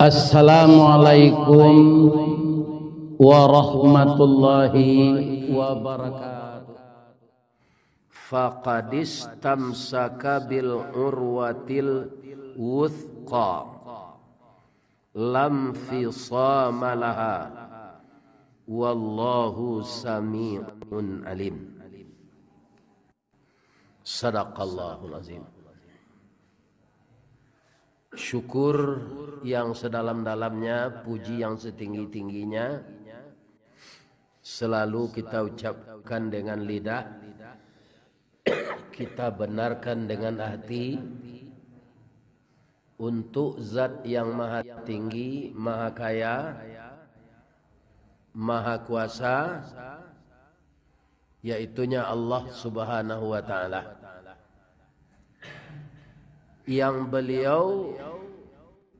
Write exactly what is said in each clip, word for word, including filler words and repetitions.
Assalamualaikum warahmatullahi wabarakatuh. Faqad istamsaka bil urwatil wuthqa, lam fisama laha, wallahu sami'un alim. Sadaqallahul azim. Syukur yang sedalam-dalamnya, puji yang setinggi-tingginya, selalu kita ucapkan dengan lidah, kita benarkan dengan hati, untuk Zat yang Maha Tinggi, Maha Kaya, Maha Kuasa, yaitunya Allah Subhanahu wa Ta'ala, yang Beliau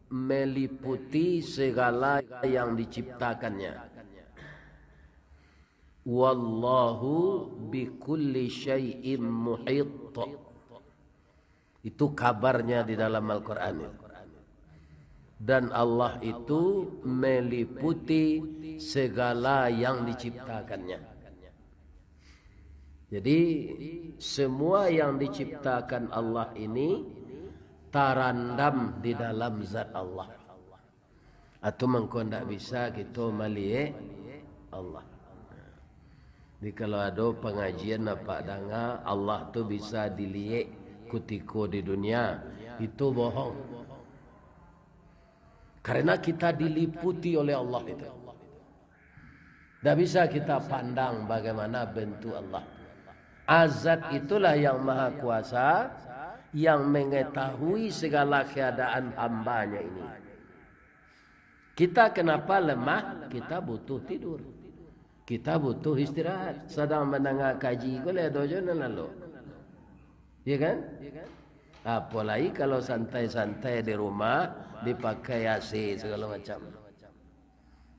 meliputi segala yang diciptakan-Nya. Wallahu bikulli syai'im muhit. Itu kabarnya di dalam Al-Quran. Dan Allah itu meliputi segala yang diciptakan-Nya. Jadi, semua yang diciptakan Allah ini tarandam di dalam zat Allah. Atau mangko ndak bisa kito maliek Allah. Jadi, kalau ado pangajian apak danga, Allah tu bisa diliek kutiko di dunia, itu bohong. Karena kita diliputi oleh Allah itu. Ndak bisa kita pandang bagaimana bentuk Allah. Azat itulah yang maha kuasa, yang mengetahui segala keadaan hambanya ini. Kita kenapa lemah? Kita butuh tidur. Kita butuh istirahat. Sadang mandanga kaji ko lai ado jo nan lalok. Ya kan? Apolai kalau santai-santai di rumah, dipakai A C segalo macam.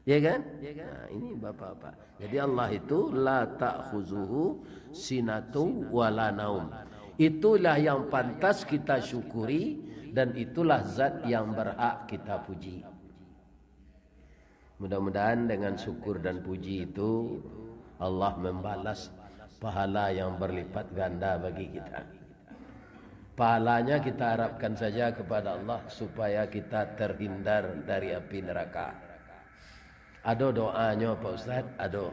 Ya kan? Nah, ini bapak-bapak. Jadi Allah itu la ta'khuzuhu sinatu wala naum. Itulah yang pantas kita syukuri dan itulah zat yang berhak kita puji. Mudah-mudahan dengan syukur dan puji itu, Allah membalas pahala yang berlipat ganda bagi kita. Pahalanya kita harapkan saja kepada Allah supaya kita terhindar dari api neraka. Ado doanyo, Pak Ustaz? Ado.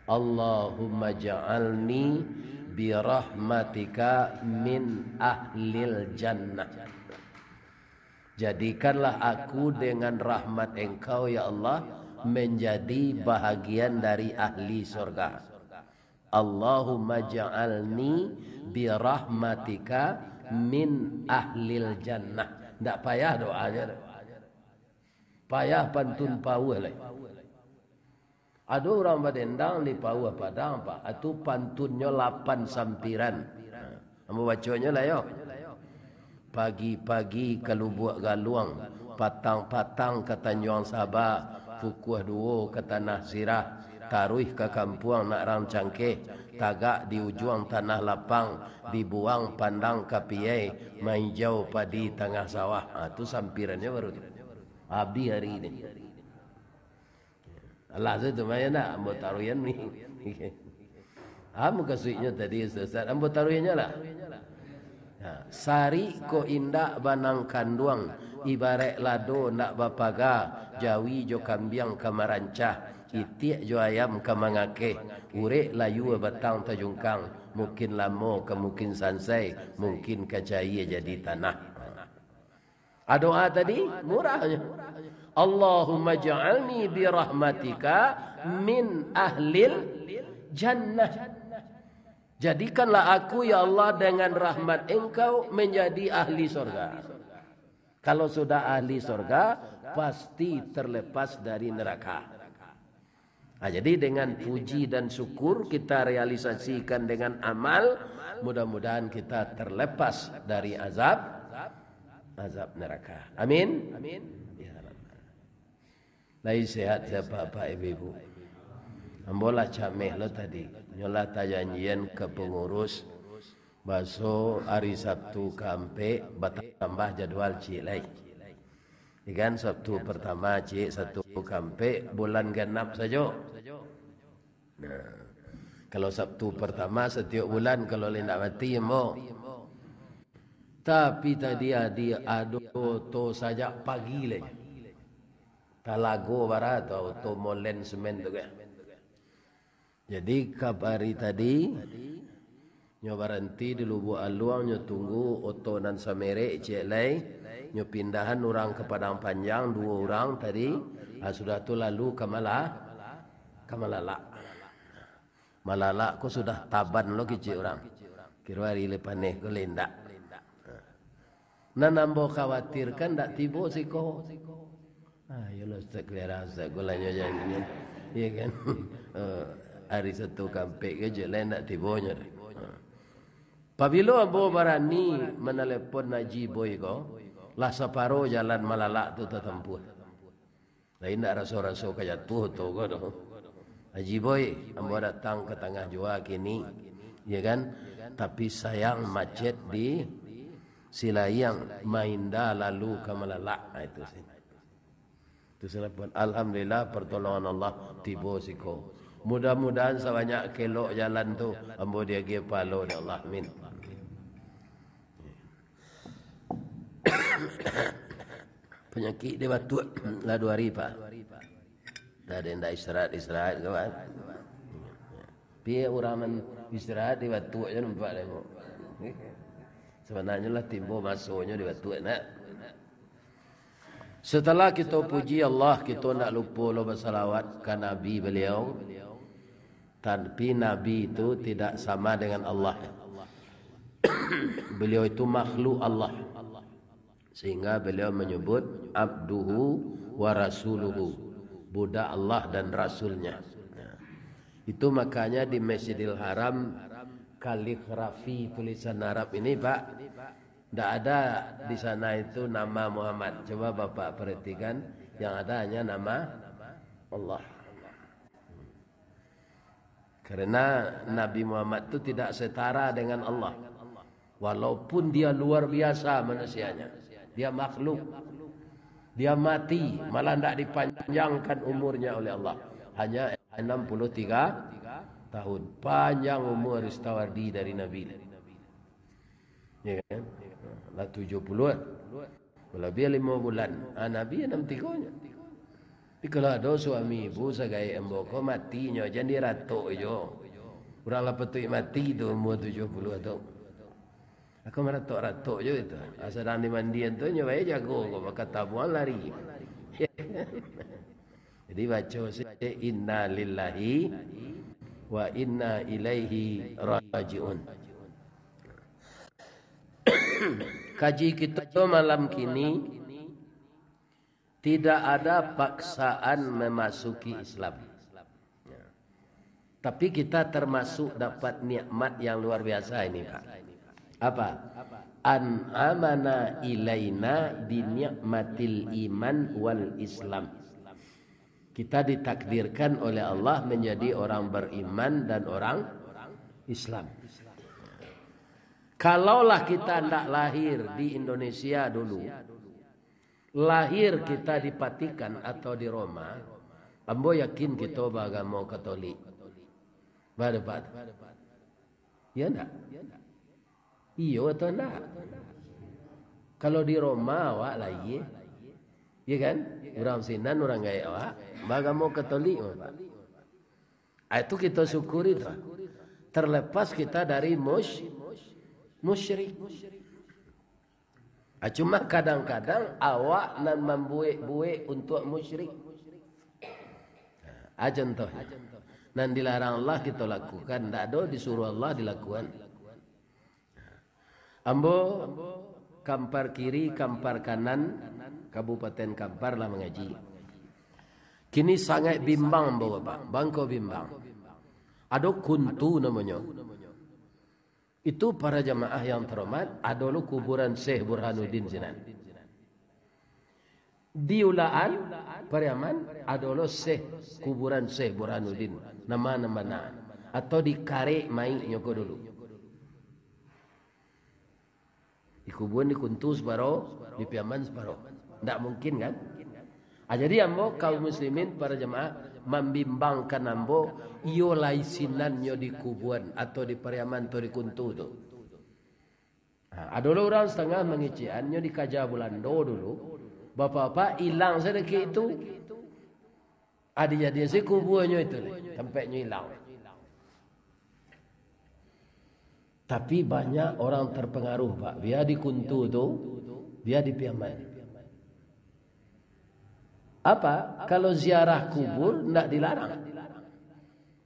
Allahumma ja'alni birahmatika min ahlil jannah. Jadikanlah aku dengan rahmat Engkau, ya Allah, menjadi bahagian dari ahli sorga. Allahumma ja'alni birahmatika min ahlil jannah. Ndak payah doanyo tu. Payah pantun pauh lai. Ado urang badendang di Pauah Padang, Pak. Atu pantunnyo lapan sampiran. Nah, ambo baconyo lah yo. Pagi-pagi ka Lubuak Galuang, patang-patang ka Tanjuang Saba, pukua duo ka Tanah Sirah, taruih ka kampuang Nak Rang Cangkeh, tagak di ujuang Tanah Lapang, dibuang pandang ka Piai, maijau padi tangah sawah. Ha, tu sampirannyo baru tu. Abih ari ni. Alah, tu tu mah yo ndak, ambo taruihan ni. Ah, mukasuiknyo tadi, Ustaz, ambo taruihannyo lah. Ha, sarik kok indak banang kanduang, ibaraik lado ndak bapaga, jawi jo kambiang ka marancah, itiak jo ayam ka mangakeh, urek layua batang tajungkang, mungkin lamo ka mungkin sansai, mungkin ka caia jadi tanah. Ah, doa tadi murahnyo. Allahumma ja'alni birahmatika min ahlil jannah. Jadikanlah aku, ya Allah, dengan rahmat Engkau menjadi ahli sorga. Kalau sudah ahli sorga, pasti terlepas dari neraka. Nah, jadi dengan puji dan syukur kita realisasikan dengan amal, mudah-mudahan kita terlepas dari azab, azab neraka. Amin. Ya Rabbal. Lai sehat sia Bapak Ibu-ibu? Ambo lah cameh lo tadi. Nyo lah tajanjian ka pangurus, baso ari Sabtu ka ampek, batambah jadwal ciek lai. Ya kan, Sabtu pertama, cik, Sabtu kampek, bulan ganap sajo. Nah, kalau Sabtu pertama satiok bulan, kalau lai indak mati, ambo. Tapi tadi adi ado oto sajak pagi lai. Talago bara tu, oto molen semen tu kan. Jadi, kabari tadi, nyo baranti di Lubuak Aluang, nyo tunggu oto nan samerek ciek lai, nyo pindahan urang ka Padang Panjang, duo urang tadi, ah, sudah tu lalu ka Mala-, ka Malalak. Malalak ko sudah taban lo kicik urang. Kiro ari lai paneh ko lai indak. Nan ambo khawatirkan ndak tibo siko. Ah, iyolah Ustaz Kaliarang, Ustaz Gulanyo janji. Iya kan? Eh, ari Sabtu kampek ko je lah ndak tibonyo doh. Ah. Pabilo ambo barani manalepon Haji Boy ko, lah saparo jalan Malalak tu tatampuah. Lai indak raso-raso ka jatuah tu ko doh. Haji Boy, ambo datang ka tangah jua kini, ya kan? Tapi sayang macet di Silaiang, mainda lalu ka Malalak. Ah, itu sih. Itu sih lah, pun. Alhamdulillah, pertolongan Allah tibo siko. Mudah-mudahan sabanyak kelok jalan tu, ambo diagiah pahalo dek Allah. Amin. Panyakik dia batuak lah duo hari, Pak. Dah ada indak istirahat, istirahat, kawan. Pi urang nan istirahat di batuak je nampak deh, Bu. Sabananyo lah timbo masonyo di batuak, nak. Setelah kito puji Allah, kito ndak lupo lo basalawat ka Nabi beliau. Tapi Nabi itu tidak sama dengan Allah. Beliau itu makhluk Allah. Sehingga beliau menyebut abduhu wa rasuluhu, budak Allah dan rasulnya. Nah, itu makanya di Masjidil Haram kaligrafi tulisan Arab ini, Pak, ndak ada di sana itu nama Muhammad. Coba Bapak perhatikan, yang ada hanya nama Allah. Karena Nabi Muhammad tu tidak setara dengan Allah. Walaupun dia luar biasa manusianya, dia makhluk. Dia mati, malah ndak dipanjangkan umurnya oleh Allah. Hanya enam puluh tiga tahun. Panjang umur Ristawardi dari Nabi. Ya kan? Lah tujuh puluh lah. Balabiah limo bulan. Ah, Nabi anam tigo nyo. Tapi kalau ado suami ibu sagaek ambo ko mati nyo, jan diratok jo. Urang lah patuik mati tu umur tujuh puluh tu. Aku maratok-ratok jo itu. Ah, sadang di mandian tu nyo bae jago ko, maka tabuang lari. Jadi baco se, "Inna lillahi wa inna ilaihi raji'un." Kaji kito malam kini, tidak ada paksaan memasuki Islam. Tapi kita termasuk dapat nikmat yang luar biasa ini, Pak. Apa? An'amana ilaina bi ni'matil iman wal Islam. Kita ditakdirkan oleh Allah menjadi orang beriman dan orang Islam. Kalaulah kita ndak lahir di Indonesia dulu, lahir kita di Patikan atau di Roma, ambo yakin kito baagamo Katolik. Ba, Pak? Iya ndak? Iyo atau ndak? Kalau di Roma awak lahir, iya kan? Urang sinan, urang gaek awak, baagamo Katolik, Pak. Ah, itu kita syukuri tu. Terlepas kita dari mus-, musyrik. Ah, cuma kadang-kadang awak nan mambuek-buek untuak musyrik. Ah, contohnyo. Nan dilarang Allah kita lakukan, ndak ado disuruh Allah dilakukan. Ambo, Kampar Kiri, Kampar Kanan, Kabupaten Kampar lah mangaji. Kini sangaik bimbang ambo, Bapak. Bangko bimbang. Ado kuntu namonyo. Itu para jamaah yang terhormat, ado lo kuburan Syekh Burhanuddin sinan. Di Ulaan, Pariaman, ado lo Syekh, kuburan Syekh Burhanuddin, nama nan bana. Atau dikarek maiknyo ko dulu. Dikubuan di Kuntu saparo, di Piaman saparo. Ndak mungkin, kan? Ah, jadi ambo, kaum muslimin, para jamaah, mambimbangkan ambo, iyo lai sinannyo di kubuan, atau di Pariaman, atau di Kuntu tu. Ha, ado lo urang satangah mangecekan, nyo dikaja Bulando dulu. Bapak-bapak, ilang sadakek itu. Adi jadi si kubuanyo itu, tampaknyo ilang. Tapi banyak orang terpengaruh, Pak. Bia di Kuntu tu, bia di Piaman. Apa? Kalau ziarah kubur, ndak dilarang.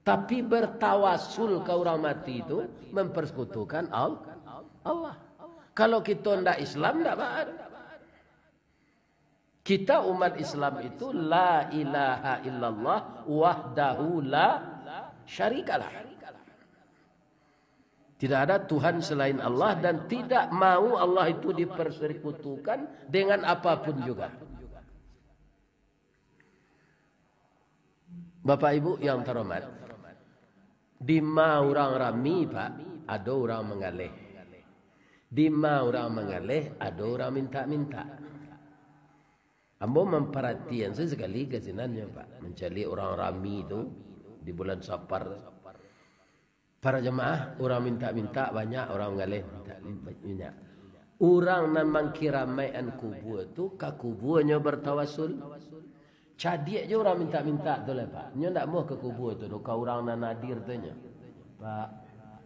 Tapi bertawasul ka urang mati tu mempersekutukan Al-, Allah. Kalau kito ndak Islam, ndak ba-, kita umat Islam itu la ilaha illallah wahdahu la syarikalah. Tidak ada Tuhan selain Allah dan tidak mau Allah itu dipersekutukan dengan apapun juga. Bapak Ibu yang terhormat, di ma urang rami, Pak, ado urang manggaleh. Di ma urang manggaleh, ado urang mintak-mintak. Ambo mamparatian sasekali ka sinannyo, Pak, mancaliak urang rami tu di bulan Safar. Para jamaah, urang mintak-mintak banyak, urang manggaleh mintak banyak. Urang nan mangkiramaikan kubua tu ka kubuanyo bertawasul. Cadiak jo urang mintak-mintak tu lah, Pak. Nyo ndak amuah ka kubua tu doh, ka urang nan hadir tu nyo. "Pak,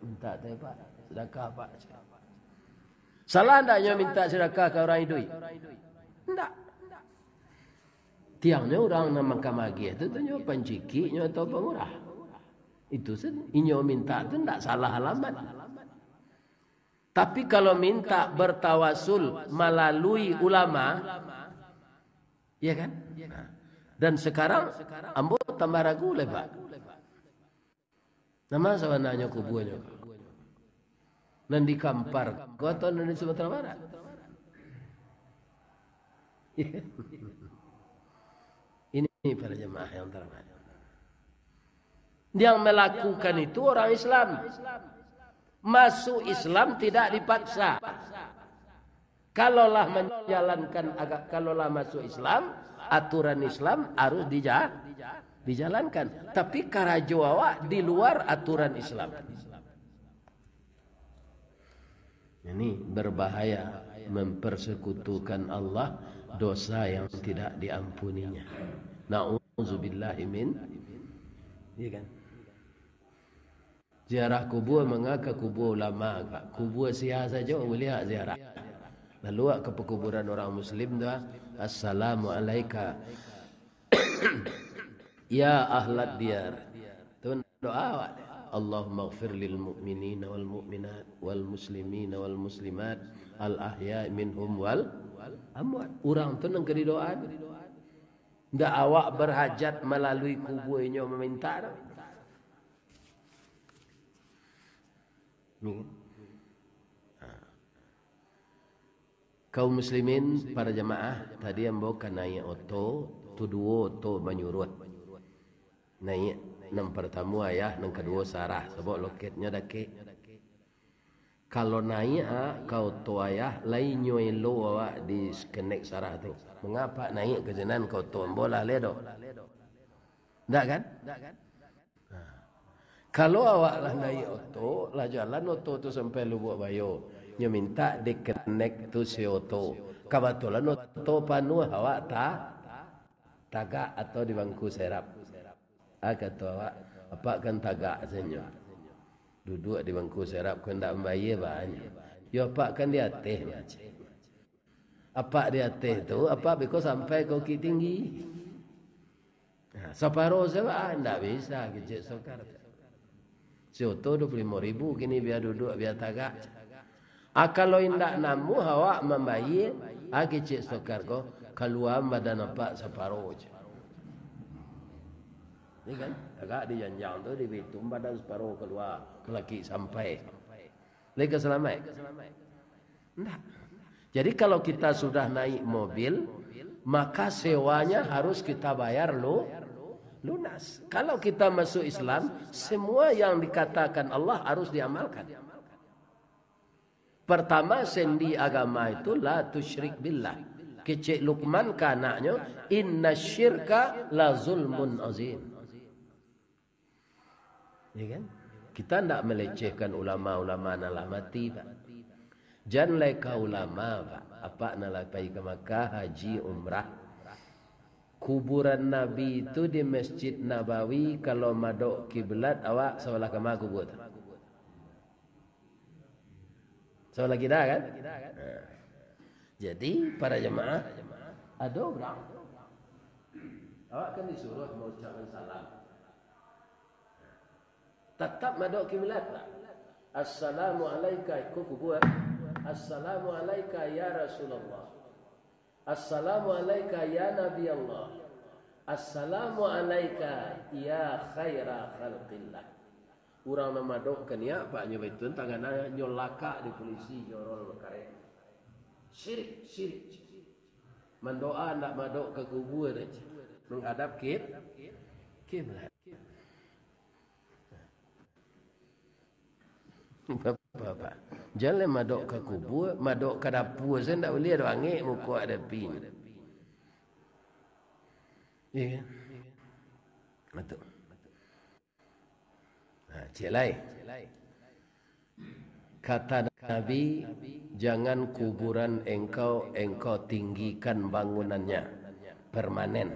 mintak teh, Pak. Sadakah, Pak." Salah ndak nyo mintak sadakah ka urang iduik? Ndak. Tiangnyo urang nan mangkamagih tu, tu nyo pancikiknyo atau pangurah. Itu sajo. Inyo mintak tu ndak salah alamat. Tapi kalau mintak bertawasul malalui ulama, ya kan? Nah. Dan sekarang ambo tambah ragu lai, Pak. Nama sabananyo kubuanyo? Nan di Kampar ko atau nan di Sumatera Barat? Ini para jemaah yang terhormat. Yang melakukan itu orang Islam. Masuk Islam tidak dipaksa. Kalau lah menjalankan aga-, kalau lah masuk Islam, aturan Islam harus dija-, dijalankan. Tapi karajo awak di luar aturan Islam. Ini berbahaya, mempersekutukan Allah, dosa yang tidak diampuninya. Na'udzubillahi min, iya kan? Ziarah kubua manga ka kubua ulama, Pak. Kubua sia sajo buliah ziarah. Lalu ka pakuburan urang muslim tu, "Assalamu alaika ya ahlad diyar." Tu doa awak. "Allahummaghfir lil mu'minina wal mu'minat wal muslimina wal muslimat al ahya'i minhum wal amwat." Urang tu nan ka didoa tu. Ndak awak berhajat malalui kubua inyo maminta tu. Ni. Ha. Kaum muslimin, para jamaah, tadi ambo ka naiak oto, tu duo oto manyuruah. Naiak, nan partamo ayah, nan kaduo Sarah, sabab loketnyo dakek. Kalau naiak, ah, ka oto ayah, lai nyo elo awak disconnect Sarah tu. Manga awak naiak ka sinan ka oto ambo lah, lai doh? Ndak kan? Nah. Kalau awak lah naiak oto, lah jalan oto tu sampai Lubuak Bayo. Nyo mintak di-connect tu si oto. Kabatulan oto panuah, awak ta-, tagak atau di bangku serap. Ah, kato awak, "Apak kan tagak sajo. Duduak di bangku serap ko ndak mambayia, baa nyo?" "Yo, apak kan di ateh," bacak. Apak di ateh tu, apak beko sampai ka Bukittinggi. Nah, saparo sajo, ah, ndak bisa, kecek Sokar. Si oto duo puluah limo ribu kini, bia duduak, bia tagak. Ah, kalau indak namuah awak mambayia, ah, kecek Sokar ko, kalua badan apak saparo se. Ni kan, tagak di janjang tu, di Bitum badan saparo kalua, kalaki sampai. Lai ka salamaik? Ndak. Jadi, kalau kita sudah naik mobil, maka sewanya harus kita bayar lu-, lunas. Kalau kita masuk Islam, semua yang dikatakan Allah harus diamalkan. Pertama, sendi agama itu la tusyrik billah. Kecek Lukman ka anaknyo, "Inna syirka la zulmun azim." Ya kan? Kita ndak melecehkan ulama-ulama nan lah mati, Pak. Jan lai ka ulama, Pak. Apak nan lah pai ka Makkah, haji, umrah. Kuburan Nabi tu di Masjid Nabawi, kalau madok kiblat, awak sabalah kama kubua tu? Sabalah kida kan? Nah. Jadi, para jamaah, ado urang, awak kan disuruh maucapkan salam. Tatap madok kiblat, Pak. "Assalamu alaika," ko kubua. "Assalamu alaika ya Rasulullah. Assalamu alaika ya Nabi Allah. Assalamu alaika ya khaira khalqillah." Urang nan madok ka niat, Pak, nyo baitu, tangan nyo lakak di polisi, nyorol karek. Sirik, sirik. Mandoa ndak madok ka kubua, menghadap kib-, kiblat. Bapak, jan lai madok ka kubua, madok ka dapua sajo ndak buliah, ado angek muko ado api. Iya kan? Batua. Nah, cek lai. Kata Nabi, "Jangan kuburan engkau, engkau tinggikan bangunannya, permanen."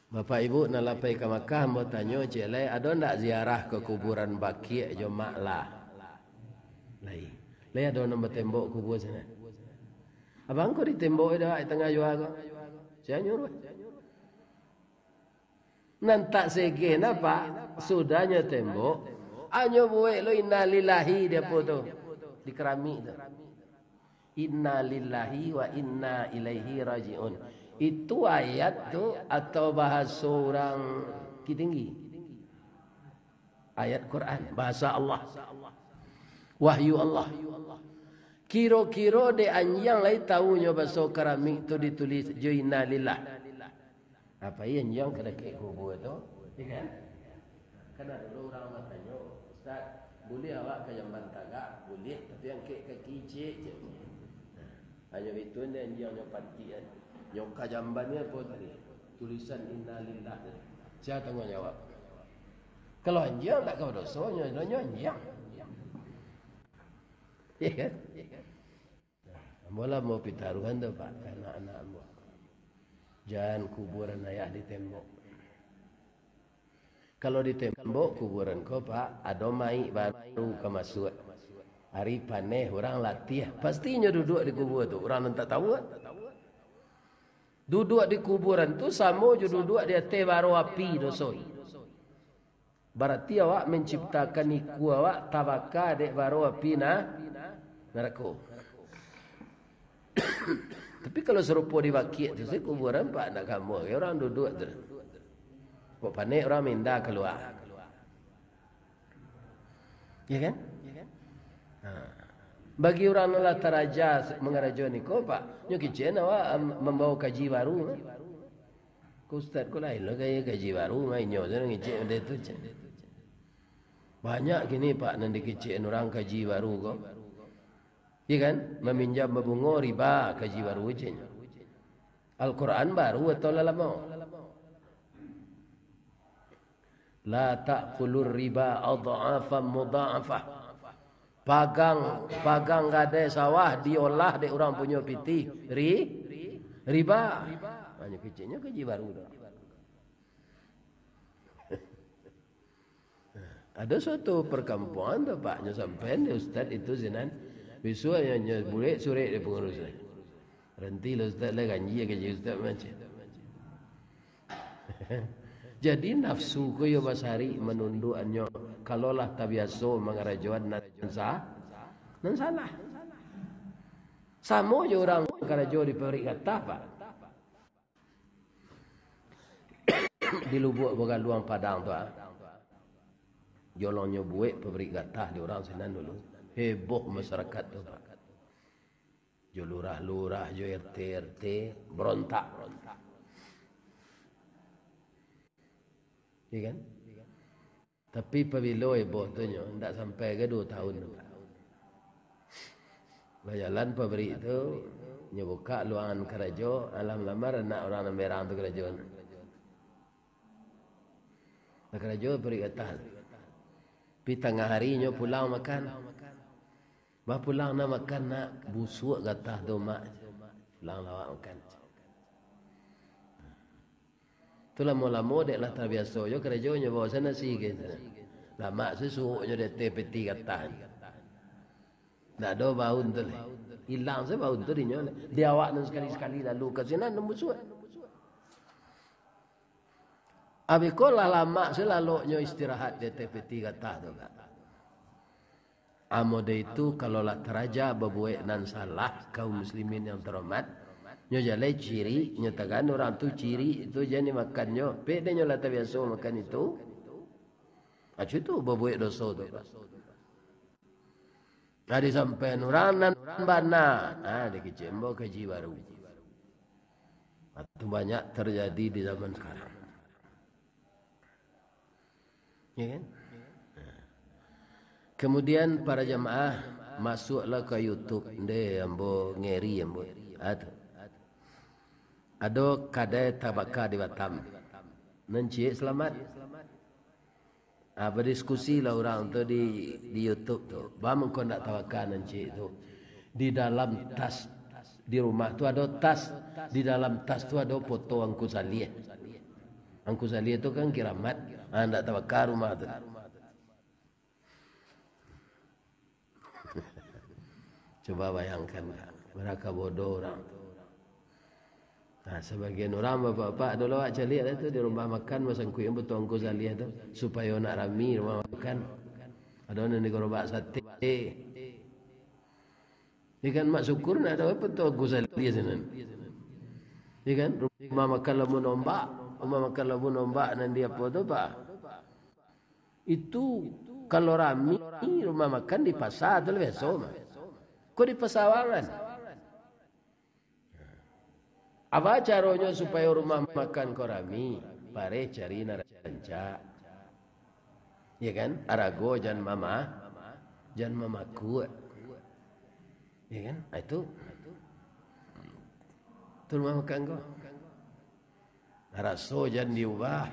Bapak Ibu nan lah pai ka Makkah, ambo tanyo ciek lai, ado ndak ziarah ka kuburan Baqi' jo Ma'la? Lai. Lai ado nan batembok kubua sinan? Abang ko ditembok dah di tangah jua ko. Sia nyuruah? Nan tak segeh napa? Sudahnyo tembok, anyo buek lo innalillahi di apo tu? Di keramik tu. Innalillahi wa inna ilaihi raji'un. Itu ayat tu atau bahaso urang Bukittinggi? Ayat Quran, bahasa Allah. Wahyu Allah. Kiro-kiro dek anjiang lai tahu nyo baso keramik tu ditulis jo innalillah. Apo iyo anjiang ka dakek kubua tu? Iyo kan? Kan ado lo urang batanyo, "Ustaz, buliah awak ka jamban tagak?" "Buliah, tapi angkek kaki ciek," cek. Hanyo itu nyo anjiang nyo pantiak. Nyo ka jamban nyo apo tadi? Tulisan innalillah tadi. Sia tangguang jawab? Kalau anjiang ndak ka badoso, nyo, nyo anjiang. Iyo kan? Ambo lah mau pitaruhan tu, Pak, ka anak-anak ambo. Jan kuburan ayah ditembok. Kalau ditembok kuburan ko, Pak, ado mayik baru ka masuak. Ari paneh urang latiah, pasti nyo duduak di kubua tu, urang nan tak tahu, kan? Duduak di kuburan tu samo jo duduak di ateh baro api doso. Barati awak manciptakan ikua awak tabaka dek baro api na-, narako. Tapi kalau sarupo di Baqi' tu, se kuburan Pak nak kamo, urang duduak tu. Kok panek urang minda kalua. Ya kan? Ha. Bagi urang nan lah taraja mangarajo niko, Pak, nyo kicek awak, am, mambawa kaji baru, kan? Ko ustaz ko lain lo gaya kaji baru, mainyo tu nan ngicek benda tu, cek. Banyak kini, Pak, nan dikicek urang kaji baru ko. Iya kan? Maminjam babungo riba, kaji baru cek. Al-Quran baru atau lah lamo? La ta'kulur riba adh'afan mudha'afah. Pagang, pagang gadai sawah diolah dek urang punyo pitih ri-, riba. Hanyo keceknyo kaji baru tu. Ado suatu perkampuangan tu, Pak, nyo sampaian dek ustaz itu sinan. Bisuak nyo, nyo bulek surek dek pangurus tu. Ranti lah ustaz lah, ganjia gaji ustaz macam. Jadi nafsu ko yo basarik manunduakannyo, kalau lah tabiaso mangarajoan nan sa-, nan salah. Samo jo urang karajo di pabrik gatah, Pak. Di Lubuak Bagaluang Padang tu, ah. Jolongnyo buek pabrik gatah di urang sinan dulu. Heboh masyarakat tu, Pak. Jo lurah-lurah, jo R T, R T, berontak. Iya kan? Tapi pabilo heboh tu nyo, ndak sampai ka duo tahun tu, Pak. Bajalan pabrik tu, Nyo bukak luangan karajo, alah malamar anak urang nan berang tu karajo. Lah karajo parik gatah. Pi tangah ari nyo pulang makan. Bah pulang nak makan nak, busuak gatah tu, Mak. Pulang lawak makan. Tu lamo-lamo dek lah tabiaso jo karajo nyo bawa sana si ke sana. Lamak se suok nyo di ateh peti gatah. Ndak ado baun tu lai. Ilang se baun tu dinyo lai. Di awak nan sakali-sakali lalu ka sinan nan busuak. Abih ko lah lamak se laloknyo istirahat di ateh peti gatah tu, Kak. Amode itu, kalau lah taraja babuek nan salah, kaum muslimin yang terhormat, nyo jaleh ciri, nyo tagan urang tu ciri, itu jan dimakannyo, pek dek nyo lah tabiaso makan itu, acu tu babuek doso tu, Pak. Nah, disampaian urang nan bana, nah, dikicik ambo kaji baru. Itu banyak terjadi di zaman sekarang. Ya kan? Nah. Kemudian para jamaah, masuklah ke YouTube. Ndeh, ambo ngeri, ambo. Ah, tu. Ado kadai tabaka di Batam. Nan ciek salamat. Ah, badiskusi lah urang tu di, di YouTube tu. Baa mangko ndak tabaka nan ciek tu. Di dalam tas di rumah tu ado tas. Di dalam tas tu ado foto Angku Saliah. Angku Saliah tu kan kiramat. Ah, ndak tabaka rumah tu. Cuba bayangkan, Kak, baraka bodoh urang tu. Nah, sabagian urang, bapak-bapak, dulu awak caliak lah tu, di rumah makan, basangkuik foto Angku Saliah tu, supayo nak rami rumah makan. Ado nan di garobak sate. Ikan mak syukur nak ado foto Angku Saliah sinan. Ikan rumah makan Labuan Ombak, rumah makan Labuan Ombak nan di apo tu, Pak? Itu kalau rami rumah makan di pasa tu lah biaso mah. Ko di pasawangan. Apa caronyo supayo rumah makan ko rami? Pareh cari nan rancak. Ya kan? Arago jan mama, jan mamakuk. Ya kan? Ah, itu. Tu rumah makan ko. Raso jan diubah.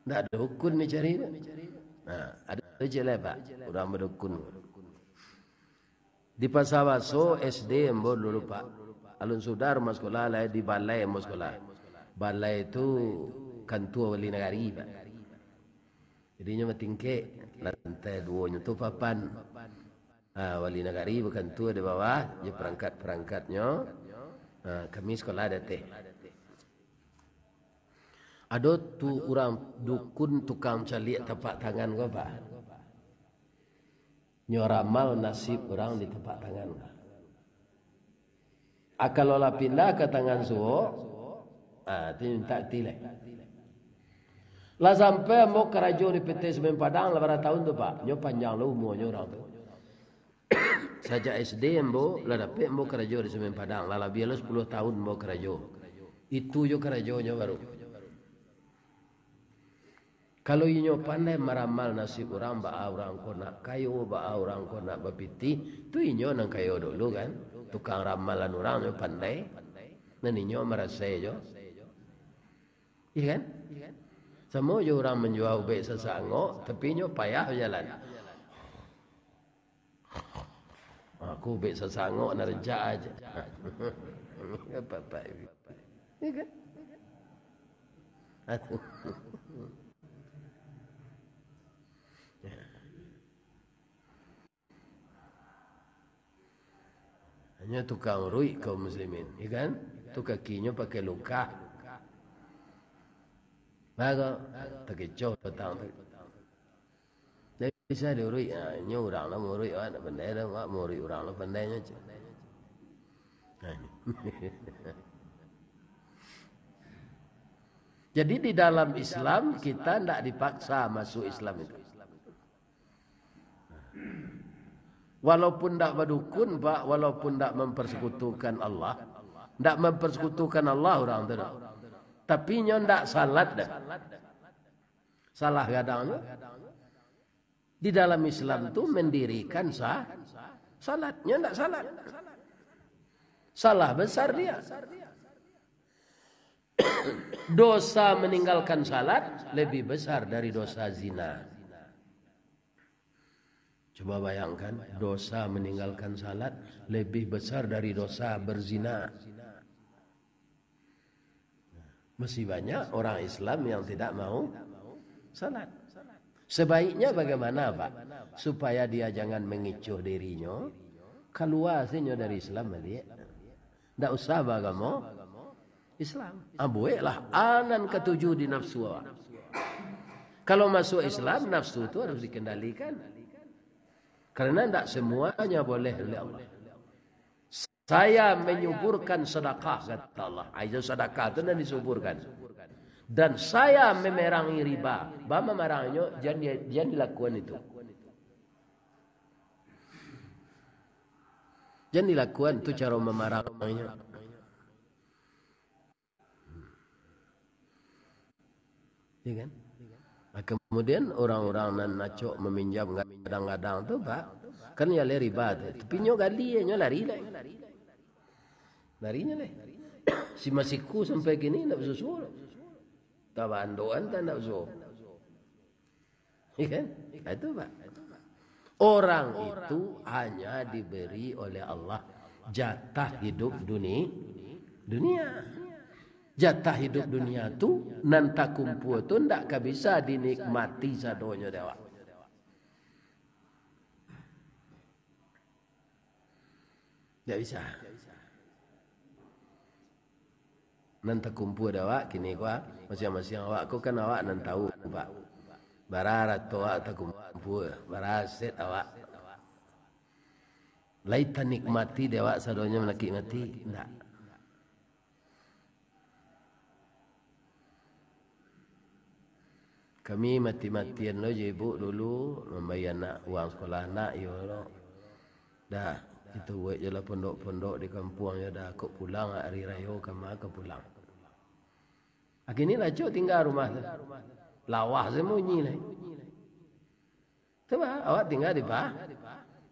Ndak dukun ni cari tu. Nah, ado tu cek lai, Pak. Urang badukun. Di Pasa Baso S D ambo dulu, Pak. Alun sudah rumah sekolah, lai di balai ambo sekolah. Balai tu kantua wali nagari, Pak. Jadi inyo batingkek, lantai duo nyo tu papan. Ah, wali nagari bakantua di bawah, jo perangkat-perangkatnyo. Ah, kami sekolah di ateh. Ado tu urang dukun tukang caliak tapak tangan ko, Pak. Nyo ramal nasib urang di tapak tangan ko. Ah, kalau lah pindah ka tangan suok, ah, tu mintak ti lai. Lah sampai ambo karajo di P T Semen Padang lah bara tahun tu, Pak. Nyo panjang lah umuanyo urang tu. Sajak S D ambo lah dapek ambo karajo di Semen Padang, lah labiah lo sapuluah tahun ambo karajo. Itu jo karajonyo baru. Kalau inyo pandai maramal nasib urang, baa urang ko nak kayo, baa urang ko nak bapitih, tu inyo nan kayo dulu kan. Tukang ramalan urang nyo pandai, nan inyo marasai jo. Iya kan? Samo jo urang manjua ubek sasak angok, tapi inyo payah bajalan. Aku ubek sasak angok nan rancak aja. Apa-apa. Iya kan? Hanyo tukang uruik kaum muslimin, ya kan? Tu kakinyo pakai lukah. Bago, takecoh patang tu. Ndak bisa diuruik. Ha, inyo urang lah mauruik awak, ndak pandai doh, awak mauruik urang lah pandainyo, cek. Ha, ini. Jadi di dalam Islam kita ndak dipaksa masuk Islam itu. Walaupun ndak badukun, Pak, walaupun ndak mempersekutukan Allah, ndak mempersekutukan Allah urang tu, dak. Tapi nyo ndak salat dah. Salah gadang tu. Di dalam Islam tu mendirikan sa-, salat. Nyo ndak salat. Salah besar dia. Dosa meninggalkan salat lebih besar dari dosa zina. Coba bayangkan, dosa meninggalkan salat lebih besar dari dosa berzina. Masih banyak orang Islam yang tidak mau salat. Sebaiknya bagaimana, Pak? Supaya dia jangan mengicuh dirinyo, kalua sajo dari Islam baliak. Ndak usah baagamo Islam. Ah, bueklah a nan katuju di nafsu awak. Kalau masuk Islam, nafsu tu harus dikendalikan. Karena ndak semuanya boleh oleh Allah. Saya menyuburkan sedekah, kata Allah. Ah, itu sedekah tu nan disuburkan. Dan saya memerangi riba. Ba mamarangnyo, jan di-, jan dilakukan itu. Jan dilakukan tu caro mamarangnyo. Ya kan? Nah, kemudian orang-orang nan acok maminjam gadang-gadang tu, Pak, kan ya leh riba tu. Tapi nyo gali, nyo lari lai. Lari nyo lai. Si masiku sampai kini ndak basusu. Tabandoan tak ndak basusu. Ya kan? Nah, itu, Pak. Orang itu hanya diberi oleh Allah jatah hidup duni-, dunia. Jatah hidup dunia tu, nan takumpua tu, ndak ka bisa dinikmati sadonyo dek awak. Ndak bisa. Nan takumpua dek awak kini ko, masiang-masiang awak ko kan awak nan tahu, Pak. Bara arato awak takumpua, bara aset awak. Lai tanikmati dek awak sadonyo malakik mati? Ndak. Kami mati-matian lo jo ibu dulu, mambayia anak, uang sekolah anak, iyo lo. Dah, itu buek jo lah pondok-pondok di kampuang, yo dah, kok pulang ari rayo, kama ka pulang. Kini lah acok tingga rumah tu. Lawah se munyi lai. Cubo, awak tingga di Pa-,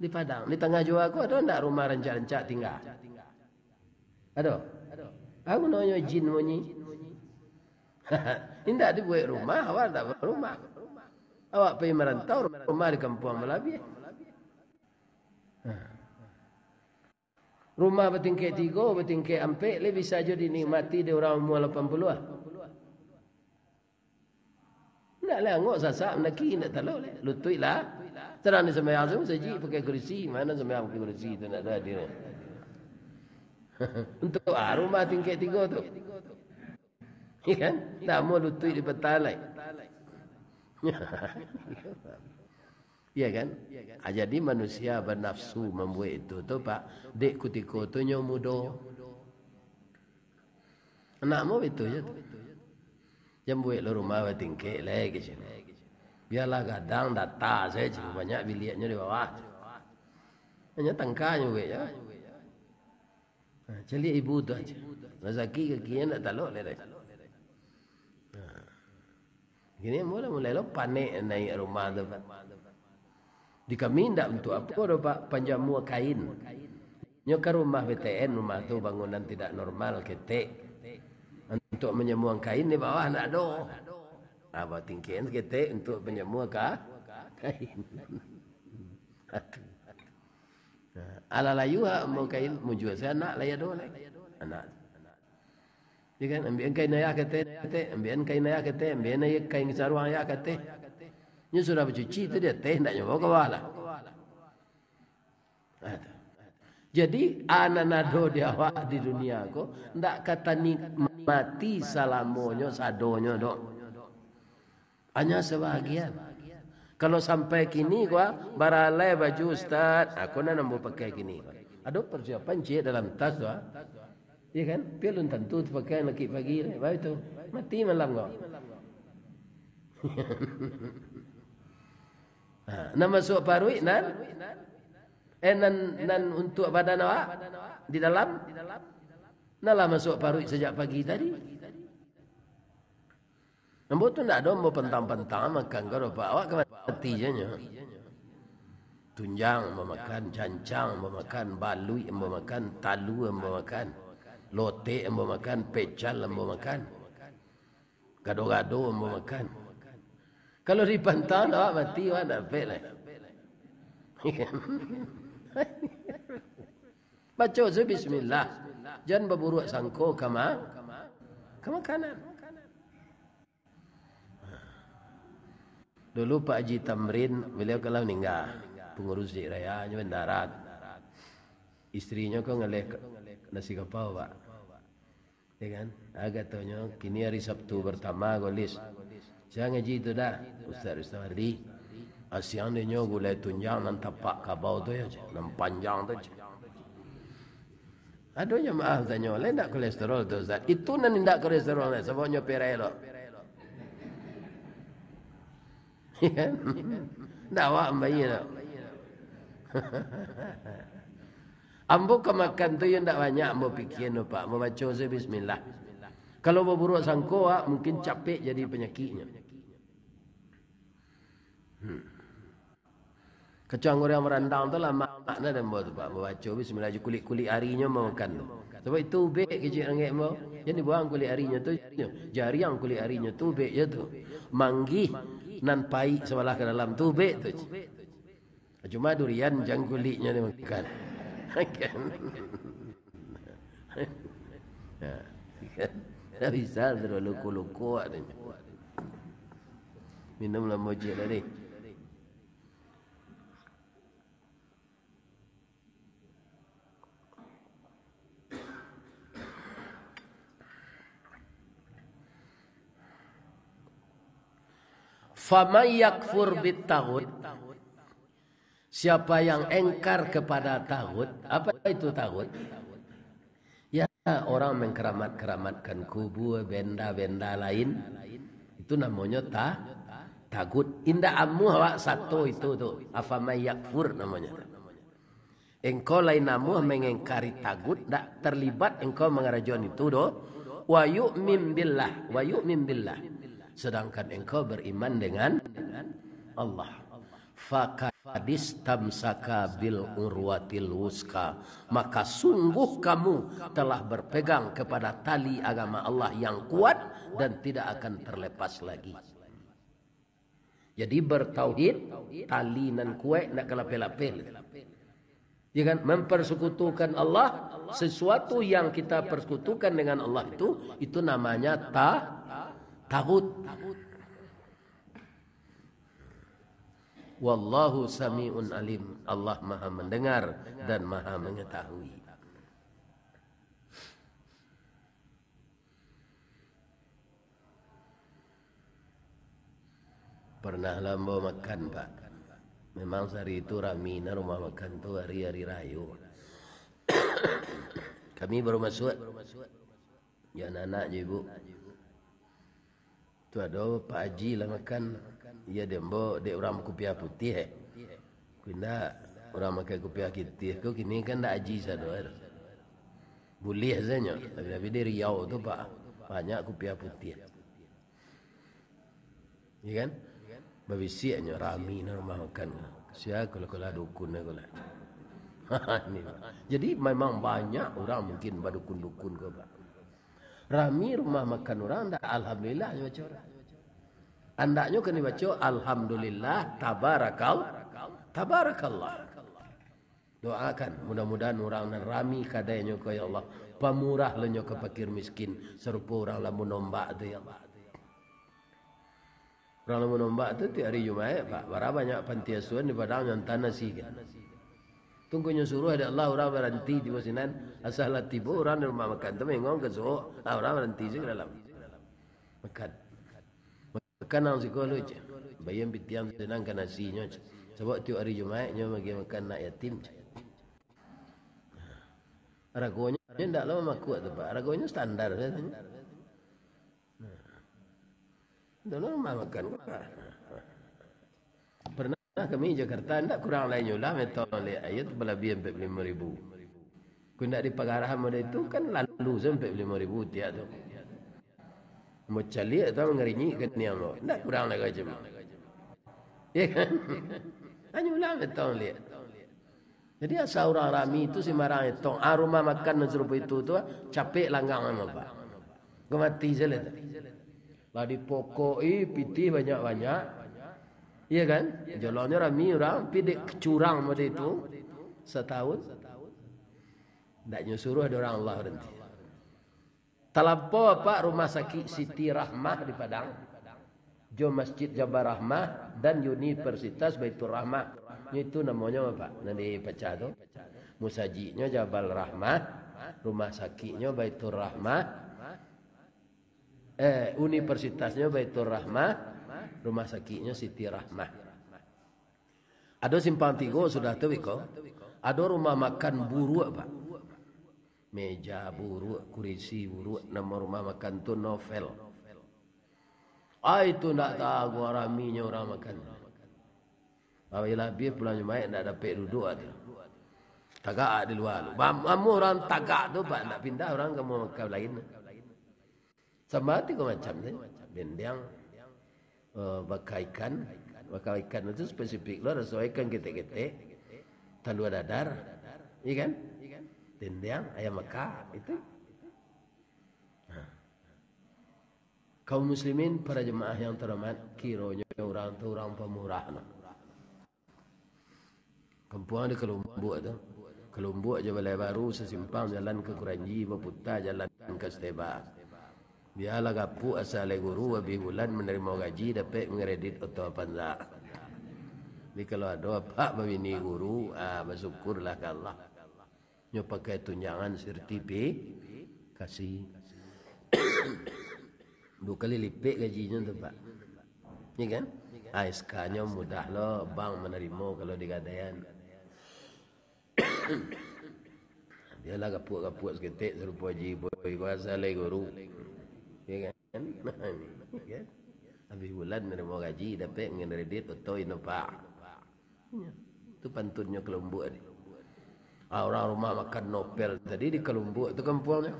di Padang. Di Tangah Jua ko ado ndak rumah rancak-rancak tingga? Ado? Apo gunonyo jin munyi? Indak dibuek rumah, awak ndak barumah. Awak pai marantau, rumah di kampuang balabiah. Nah. Rumah batingkek tigo, batingkek ampek, lai bisa juo dinikmati dek urang umua lapan puluah. Ndak lai angok sasak mandaki, ndak talok lai. Lutuik lah. Sadang di sumbayang tu sajik pakai kurisi. Mano sumbayang pakai kurisi tu, ndak ado hadir. Untuak a rumah tingkek tigo tu. Ya kan? Ndak amuah lutuik dipatah lai. Ya kan? Ah, jadi manusia banafsu mambuek itu tu, Pak, dek kutiko tu nyo mudo. Anak mu itu je tu. Jan buek lo rumah batingkek lai ka siko. Bialah gadang data sajo, banyak biliaknyo di bawah. Hanyo tangka nyo buek je. Ha, caliak ibu tu aja. Razaki kaki ndak talok lai. Ha. Kini mulai-mulai lo panek naiak rumah tu, Pak. Di kami ndak untuak apo doh, Pak, panjamua kain. Nyo ka rumah B T N, rumah tu bangunan tidak normal, ketek. Untuak manjamuang kain di bawah ndak ado. Apo tingkek ketek untuak panjamua ka kain. Nah, alah layu ha, ambo kain, mujua se anak lai ado lai. Anak. Ya kan, ambiakan kain ayah kateh, kateh, ambiakan kain ayah kateh, ambiakan ayah kain saruang ayah kateh. Nyo sudah bacuci tu di ateh, ndak nyo bao ka bawah lah. Nah, tu. Jadi, a nan ado di awak di dunia ko, ndak ka tanikmati salamonyo, sadonyo doh. Hanya sabahagian. Kalau sampai kini ko, baralai baju ustaz, ah, ko nan ambo pakai kini ko. Ado persiapan ciek dalam tas tu, ah. Iya kan? Pialun tantu tapakai laki pagi, baik tu. Mati malam ko. Ha, nan masuak paruik nan, eh, nan, nan untuak badan awak di dalam, nan lah masuak paruik sajak pagi tadi. Ambo tu ndak ado ambo pantang-pantang makan ko doh, Pak. Awak ka mati je nyo. Tunjang ambo makan, cancang ambo makan, baluik ambo makan, talua ambo makan, lotek ambo makan, pecal ambo makan, gado-gado ambo makan. Kalau dipantang, awak mati, awak ndak dapek lai. Baco se bismillah. Jan baburuak sangko ka ma-, ka makanan. Dulu Pak Haji Tamrin, beliau kan lah meninggal, pengurus di raya nyo Bandarat. Isterinyo ko ngaleh ka-, nasi kapau, Pak. Ya kan? Ah, katonyo, "Kini hari Sabtu pertama, Golis. Sia ngaji tu dah, Ustaz Ristawardi. Ah, siang dinyo gulai tunjang nan tapak kabau tu ya, nan panjang tu." Ado jamaah tanyo, "Lai ndak kolesterol tu, Ustaz?" Itu nan indak kolesterol, sababnyo perai lo. Ndak awak ambai tu. Ambo ka makan tu yo ndak banyak ambo pikian tu, Pak. Ambo baco se bismillah. Kalau baburuak sangko, awak mungkin capek jadi panyakiknyo. Hmm. Kacang goreng marandang tu lah makna dan buat tu, Pak. Babaco bismillah, jo kulik-kulik arinyo makan tu. Sabab itu ubek kecik rangek mo. Jan dibuang kulik arinyo tu, jariang kulik arinyo tu ubek je tu. Manggih nan paik sabalah ka dalam tu ubek tu. Cuma durian jan kuliknyo dimakan. Kan? Ya, kan? Dah bisa tu loko-loko awak tu. Minum lah mojek tadi. Faman yakfur bitaghut, siapa yang engkar kepada taghut, apa itu taghut? Ya, orang mengkeramat-keramatkan kubur, benda-benda lain, itu namonyo ta-, taghut. Indak amuah awak sato itu tu, afaman yakfur namonyo tu. Engkau lai namuah mengengkari taghut, ndak terlibat engkau mangarajoan itu doh. Wa yu'min billah, wa yu'min billah. Sedangkan engkau beriman dengan Allah. Faqad istamsaka bil urwatil wuska. Maka sungguh kamu telah berpegang kepada tali agama Allah yang kuat dan tidak akan terlepas lagi. Jadi, bertauhid, tali nan kuaik, ndak ka lapeh-lapeh. Ya kan? Mempersekutukan Allah, sesuatu yang kita persekutukan dengan Allah itu, itu namanya ta-, taghut. Wallahu sami'un alim. Allah Maha Mendengar dan Maha Mengetahui. Pernah lah ambo makan, Pak. Memang sahari tu rami nah rumah makan tu, hari-hari rayo. Kami baru masuak. Jo anak-anak jo ibu. Tu ado Pak Haji lah makan. Iyo, dek ambo, dek urang kupiah putiah, eh. Indak, urang makai kupiah putiah ko kini kan ndak haji sado, eh. Buliah sajo, tapi, tapi di Riau tu, Pak, banyak kupiah putiah. Iya kan? Babisiak nyo, rami nah rumah makan. Sia kalah-kalah dukun lah. Ini, Pak. Jadi, memang banyak urang mungkin badukun-dukun ko, Pak. Rami rumah makan urang, ndak alhamdulillah nyo baco. Andaknyo kan dibaco, "Alhamdulillah, tabarakal-, tabarakallah." Doakan, mudah-mudahan urang nan rami kadainyo ko, ya Allah, pamurah lo nyo ka pakir miskin, sarupo urang Lamun Ombak tu, ya Allah. Urang Lamun Ombak tu tiok ari Jumaik, Pak, bara banyak panti asuhan di Padang nyo antah nasi kan. Tungkunyo suruah dek Allah, urang baranti tibo sinan, asa lah tibo urang di rumah makan tu mangong ka suok, ah, urang baranti se ka dalam. Makan. Makan nan siko lu, ceh. Bayia pitiang sinan ka nasinyo, ceh. Sabab tiok ari Jumaik nyo bagi makan anak yatim, ceh. Ragonyo ndak lah mamakuak tu, Pak. Ragonyo standar sajo. Nah. Itu lah rumah makan ko. Pernah kami di Jakarta, ndak kurang lai nyo lah metong liak aia tu balabiah ampek puluah limo ribu. Kok ndak dipagarahan model itu, kan lalu se ampek puluah limo ribu tiak tu. Mau caliak tu mangarinyik ka niang tu. Ndak kurang lai ka cuma. Ya kan? Hanyo ulang etong liak. Jadi, asa urang rami tu simbarang etong. Ah, rumah makan nan sarupo itu tu, ah, capek langgang mah, Pak. Kau mati sajo lah tu. Lah dipokoki pitih banyak-banyak. Iya kan? Jolonyo rami urang, pi dek curang model itu, satahun. Ndak nyo suruah dek urang Allah baranti. Talampau apak Rumah Sakik Siti Rahmah di Padang, jo Masjid Jabal Rahmah dan Universitas Baitur Rahmah. Nyo itu namonyo, Pak, nan dipacah tu. Musajiknyo Jabal Rahmah, rumah sakiknyo Baitur Rahmah, eh, universitasnyo Baitur Rahmah, rumah sakiknyo Siti Rahmah. Ado simpang tigo sudah tu, iko. Ado rumah makan buruak, Pak. Meja buruak, kurisi buruak, namo rumah makan tu Novel. Ai, tu ndak tahu raminyo urang makan. Apabila habis pulang Jumaik, ndak dapek duduak tu. Tagak di lua tu. Bam-, amuah urang tagak tu, Pak, ndak pindah urang ka rumah makan lain. Sambal tigo macam tu. Dendiang, eh, baka ikan. Baka ikan itu spesifik lo, raso ikan ketek-ketek. Talua dadar. Iya kan? Dendiang, ayam baka. Itu. Nah. Kaum muslimin, para jemaah yang terhormat, kironyo urang tu urang pamurah no. Kampuang di Kalumbuak tu. Kalumbuak jo Balai Baru sasimpang jalan ka Kuranji, baputa jalan ka Steba. Bialah gapuak asa lai guru, abih bulan manarimo gaji, dapek ngeredit oto Avanza. Jadi kalau ado apak babini guru, ah, basyukurlah ka Allah. Nyo pakai tunjangan sertifikasi. Dua kali lipek gajinyo tu, Pak. Ya kan? A S K-nyo mudah lo, bank manarimo kalau digadaian. Bialah gapuak-gapuak saketek sarupo Haji Boy ko, asa lai guru. Ya kan? Ya kan? Habis bulan narimo gaji, dapek ngeredit oto Innova. Ya. Tu pantunnyo Kalumbuak tadi. Ah, urang rumah makan Novel tadi di Kalumbuak tu kampuangnyo.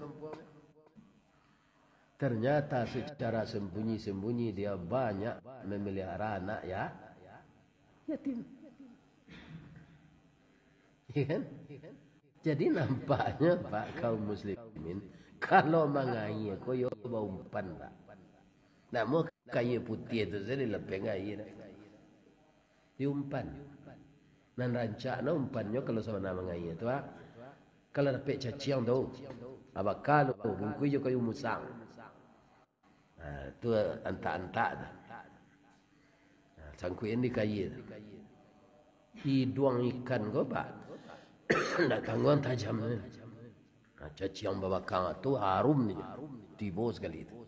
Ternyata secara sembunyi-sembunyi dia banyak memelihara anak ya-, yatim. Ya kan? Jadi nampaknyo, Pak, kaum muslimin, kalau mangaia ko yo baumpan, Pak. Namo kaia putiah tu sajo dilapeh ka aia. Diumpan. Nan rancak no umpannyo kalau sabana mangaia tu, Pak. Kalau dapek caciang tu, abaka tu, bungkuih jo kayu musang. Ha, tu antak-antak tu. Ha, sangkuikan di kaia tu. Iduang ikan ko, Pak, ndak tangguang tajamnyo. Ha, caciang babakang tu harum je. Tibo sakali tu.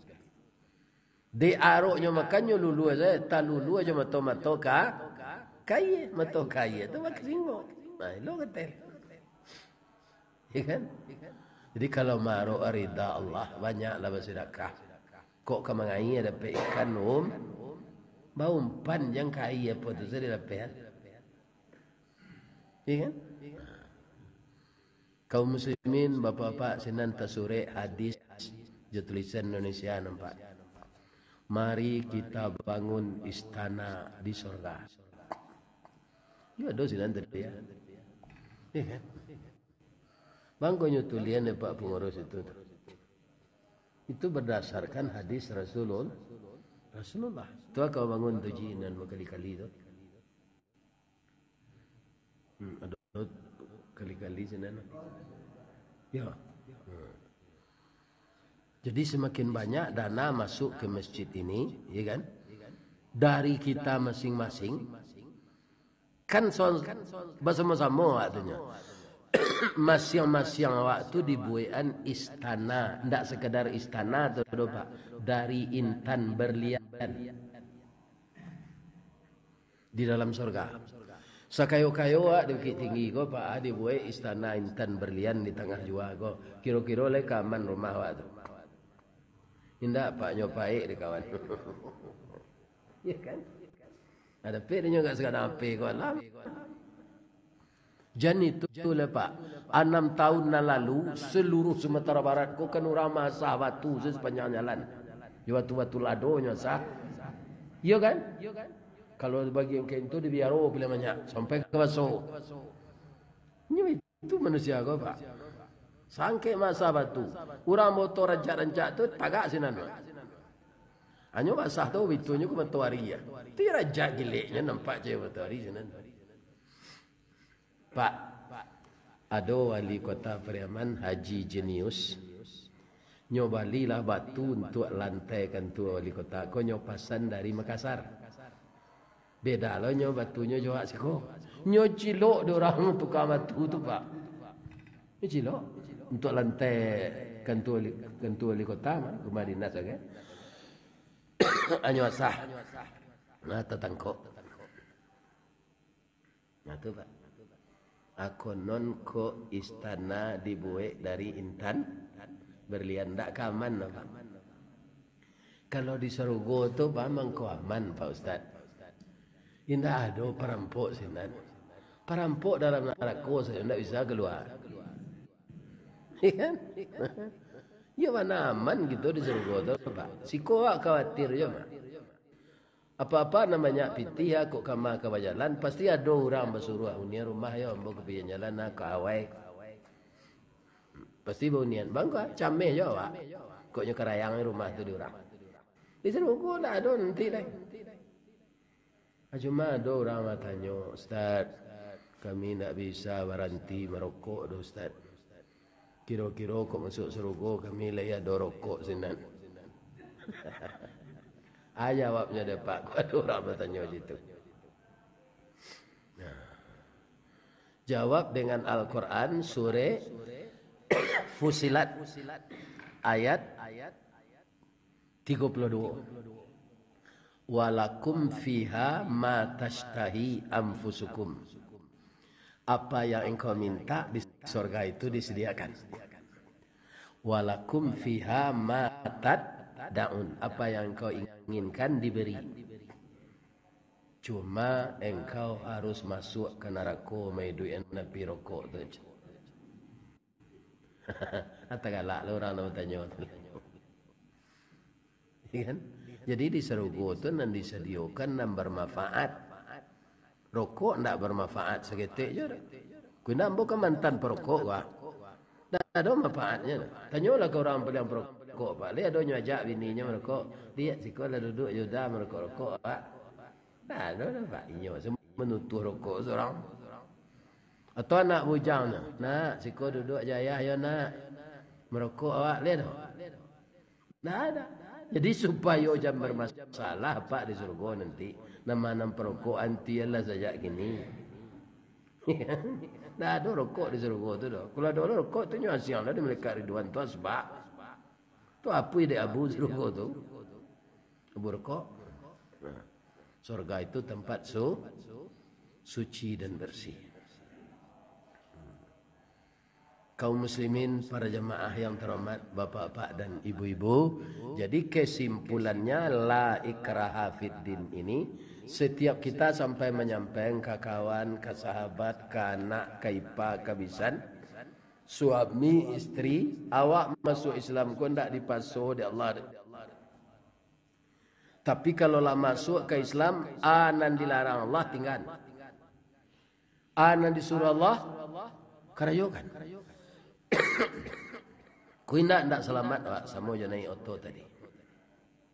Dek aroknyo makannyo lulua sajo, talulua jo mato-mato ka, kaia, mato kaia tu bakasingok. Nah, ilo katai. Ya kan? Jadi kalau maarok rida Allah, banyaklah basadakah. Kok ka mangaia dapek ikan, um, baumpan jan kaia apo tu sajo dilapeh. Ya kan? Kaum muslimin, bapak-bapak, sinan tasurek hadis jo tulisan Indonesia nampak. Mari kita bangun istana di sorga. Yo, ado sinan tadi, ya. Ya kan? Mangkonyo tulian dek Pak Pengurus itu. Itu berdasarkan hadis Rasulul-, Rasulullah. Tu ka bangun tu ji nan bakali-kali tu. Hmm, ado kali-kali sinan. Ya. Hmm. Jadi semakin banyak dana masuk ke masjid ini, ya kan? Dari kita masing-masing, kan son-, basamo-samo awak tu nyo. Masing-masing awak tu dibuekan istana, ndak sekadar istana tu doh, Pak, dari intan berlian. Di dalam sorga. Sakayo-kayo awak di Bukittinggi ko, Pak, ah, dibuek istana intan berlian di tangah jua ko. Kiro-kiro lai ka aman rumah awak tu? Indak, Pak, nyo paek dek kawan. Ya kan? Ado pek nyo gak sekadar H P ko alam. Jan itu lah, Pak. Anam tahun nan lalu, seluruh Sumatera Barat ko kan urang maasah batu se-, sepanjang jalan. Yo, batu-batu lado nyo asah. Iyo kan? Kalau bagian kain tu dibiaro pilihan banyak, sampai ka baso. Nyo itu manusia ko, Pak. Sangkek masa batu. Urang motor rancak-rancak tu tagak sinan, Pak. Hanyo basah tu, bitunyo ka matoari ya. Tu rancak gileknyo nampak cahaya matoari sinan. Pak, ado wali kota Pariaman, Haji Jenius. Nyo balilah batu untuak lantai kantua wali kota ko, nyo pasan dari Makassar. Beda lo nyo batunyo jo wak siko. Nyo cilok dek urang tukang batu tu, Pak. Nyo cilok untuak lantai kantua wali, kantua wali kota mah, rumah dinas agak. Anyo asah. Nah, tatangkok. Nah, tu, Pak. A, konon ko istana dibuek dari intan berlian, ndak ka aman, Pak. Kalau di sarugo tu, Pak, mangko aman, Pak Ustaz. Indak ado parampok sinan. Parampok dalam narako sajo ndak bisa kalua. Iya kan? Iyo, mana aman kito di sarugo tu, Pak. Siko awak khawatir jo, Pak. Apa-apa nan banyak pitih, kok kama ka bajalan, pasti ado urang basuruah, "Unian rumah yo, ambo ka pijak jalan, ah, ka awai." Pasti baunian, bangka, cameh jo awak. Kok nyo karayang rumah tu di urang. Di sarugo ndak ado nanti lai. Ah, cuma ado urang batanyo, "Ustaz, kami ndak bisa baranti marokok doh, Ustaz. Kiro-kiro kok masuak sarugo kami lai ado rokok sinan?" Ah, jawabnyo dek Pak, kok ado urang batanyo situ. Nah. Jawab dengan Al-Quran, surah Fusilat, ayat tigo puluh duo. "Walakum fiha ma tashtahi anfusukum." Apa yang engkau minta di sorga itu disediakan. "Walakum fiha ma taddaun." Apa yang engkau inginkan diberi. Cuma engkau harus masuak ka narako, maiduik api rokok tu. Ata galak lah urang nan batanyo tu. Iya kan? Jadi di sarugo tu nan disadiokan nan bermanfaat. Rokok ndak bermanfaat saketek jo doh. Kena ambo kan mantan perokok, wah. Ndak ado manfaatnyo doh. Tanyolah ka urang paliang perokok, Pak. Liek ado nyo ajak bininyo merokok. Liek siko lah duduak jo uda merokok-rokok, Pak. Ndak ado doh, Pak. Inyo se manutuah rokok surang. Atau anak bujang tu, "Nak, siko duduak jo ayah yo, Nak. Merokok awak, liek tu." Ndak ado. Jadi, supayo jan bermasalah, Pak, di surgo nanti, nan ma nan perokok anti lah sajak kini. Ndak ado rokok di surgo tu doh. Kalau ado rokok tu, nyo asiang lah di malaikat Ridwan tu asbak. Tu apuih dek abu surgo tu. Abu rokok. Nah, surga itu tempat su-, suci dan bersih. Kaum muslimin, para jamaah yang terhormat, bapak-bapak dan ibu-ibu, jadi kesimpulannya, la ikraha fid din ini, setiap kita sampai manyampaikan ka kawan, ka sahabat, ka anak, ka ipa, ka bisan, suami, isteri, awak masuak Islam ko ndak dipaso dek Allah. Tapi kalau lah masuak ka Islam, a nan dilarang Allah tinggan. A nan disuruah Allah, karajokan. Kok indak, ndak salamat awak, samo jo naik oto tadi.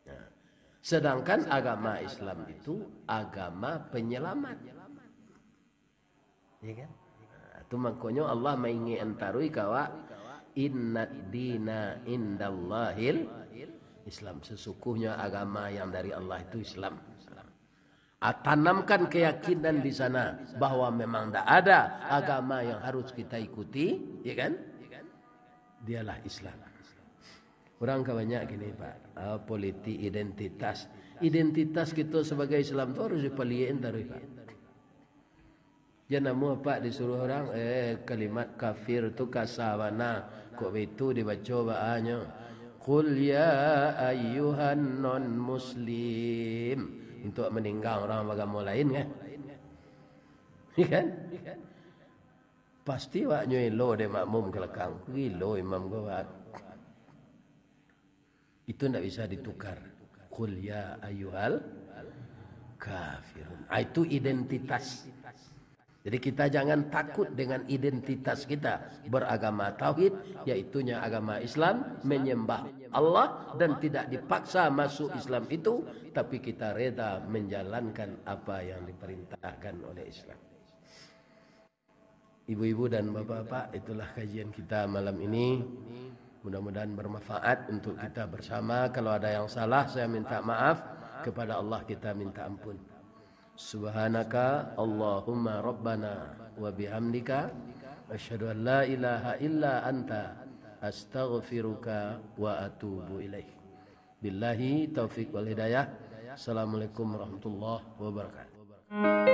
Nah, sedangkan agama Islam itu agama penyelamat. Ya kan? Nah, tu mangkonyo Allah maingekan taruih ka awak, "Innad dina indallahil Islam." Sesungguhnya agama yang dari Allah itu Islam. Ah, tanamkan keyakinan di sana bahwa memang ndak ada agama yang harus kita ikuti, ya kan? Dialah Islam. Urang ka banyak kini, Pak, ah, politik identitas. Identitas kito sabagai Islam tu harus dipaliek-an taruih, Pak. Jan namuah, Pak, disuruah urang, eh, kalimat kafir tu kasa bana. Kok baitu dibaco baanyo? "Qul ya ayyuhan non muslim." Untuak maninggang urang bagamo lain, kan? Kan? Pasti awaknyo elo dek makmum ka lakang. Gilo imam ko, Pak. Itu ndak bisa ditukar. "Qul ya ayyuhal." kafirun. Ah, itu identitas. Jadi kita jangan takut dengan identitas kita beragama tauhid, yaitunya agama Islam, menyembah Allah dan tidak dipaksa masuk Islam itu, tapi kita reda menjalankan apa yang diperintahkan oleh Islam. Ibu-ibu dan bapak-bapak, itulah kajian kita malam ini. Mudah-mudahan bermanfaat untuk kita bersama. Kalau ada yang salah, saya minta maaf. Kepada Allah kita minta ampun. Subhanaka Allahumma Rabbana wa bihamdika, asyhadu an la ilaha illa anta, astaghfiruka wa atubu ilaik. Billahi taufik wal hidayah. Assalamualaikum warahmatullahi wabarakatuh.